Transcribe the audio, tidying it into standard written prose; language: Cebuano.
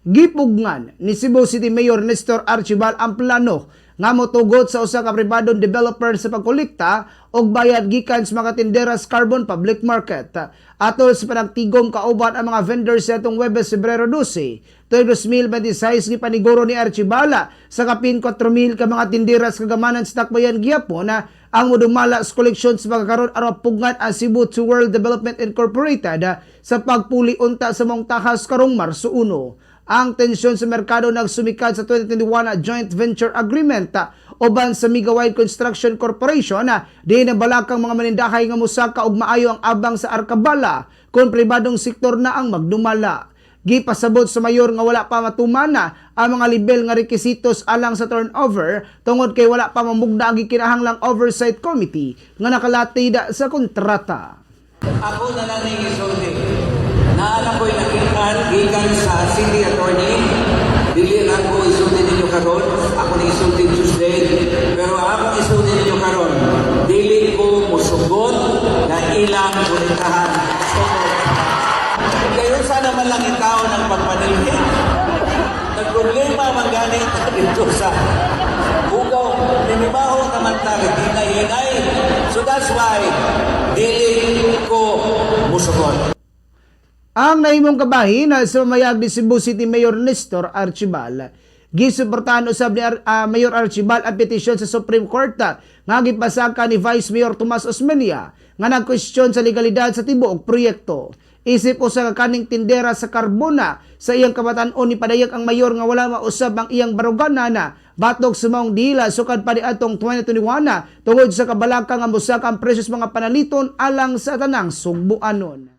Gipugngan ni Cebu City Mayor Nestor Archival ang plano nga motugot sa usa ka pribadong developer sa pagkolekta og bayad gikan sa mga tinderas Carbon Public Market. Atol sa panagtigom kauban ang mga vendors sa atong Webes, Pebrero 12, tuig 2026, gipaniguro ni Archibala sa kapin 4,000 ka mga tinderas kagamanan sa Dakbayan gyapon na ang modumala sa koleksyon sa pagkakaroon aron pugngan ang Cebu to World Development Incorporated sa pagpuli unta sa maong tahas karong Marso 1. Ang tensyon sa merkado nagsumikad sa 2021 na joint venture agreement uban sa Megawide Construction Corporation na di nabalakang mga manindahay nga mosaka og maayo ang abang sa Arkabala kung pribadong sektor na ang magdumala. Gipasabot sa mayor nga wala pa matumana ang mga lebel nga rekisitos alang sa turnover tungod kay wala pa mamugna ang gikinahanglang oversight committee nga nakalatida sa kontrata. Ako na lang ning isulti. Naa ko'y nakitaan gikan sa city attorney. Dili lang ko isulti ninyo karon, ako ni isulti Tuesday. Pero akong isulti ninyo karon, dili ko musugot na ilang kolektahan. So, kayo sana man lang itaw ng pagpanilhin. Nagproblema man gani ta dito sa Bugao, nimimaho naman ta, hinay-hinay. So that's why, dili ko musugot. Ang nahimong kabahin sa mamayag ni Cebu City Mayor Nestor Archibal. Gisuportahan usab ni Mayor Archibal ang petisyon sa Supreme Court nga gipasaka ni Vice Mayor Tomas Osmeña nga nagkwestiyon sa legalidad sa tibuok proyekto. Isip usa ka kaning tindera sa Carbona, sa iyang kabatan-on ni padayag ang mayor nga wala mausab ang iyang baruganan na batok sa maong dila sukad pa niadtong 2021 na tungod sa kabalaka nga mosaka ang presyo sa mga panaliton alang sa tanang Sugbuanon.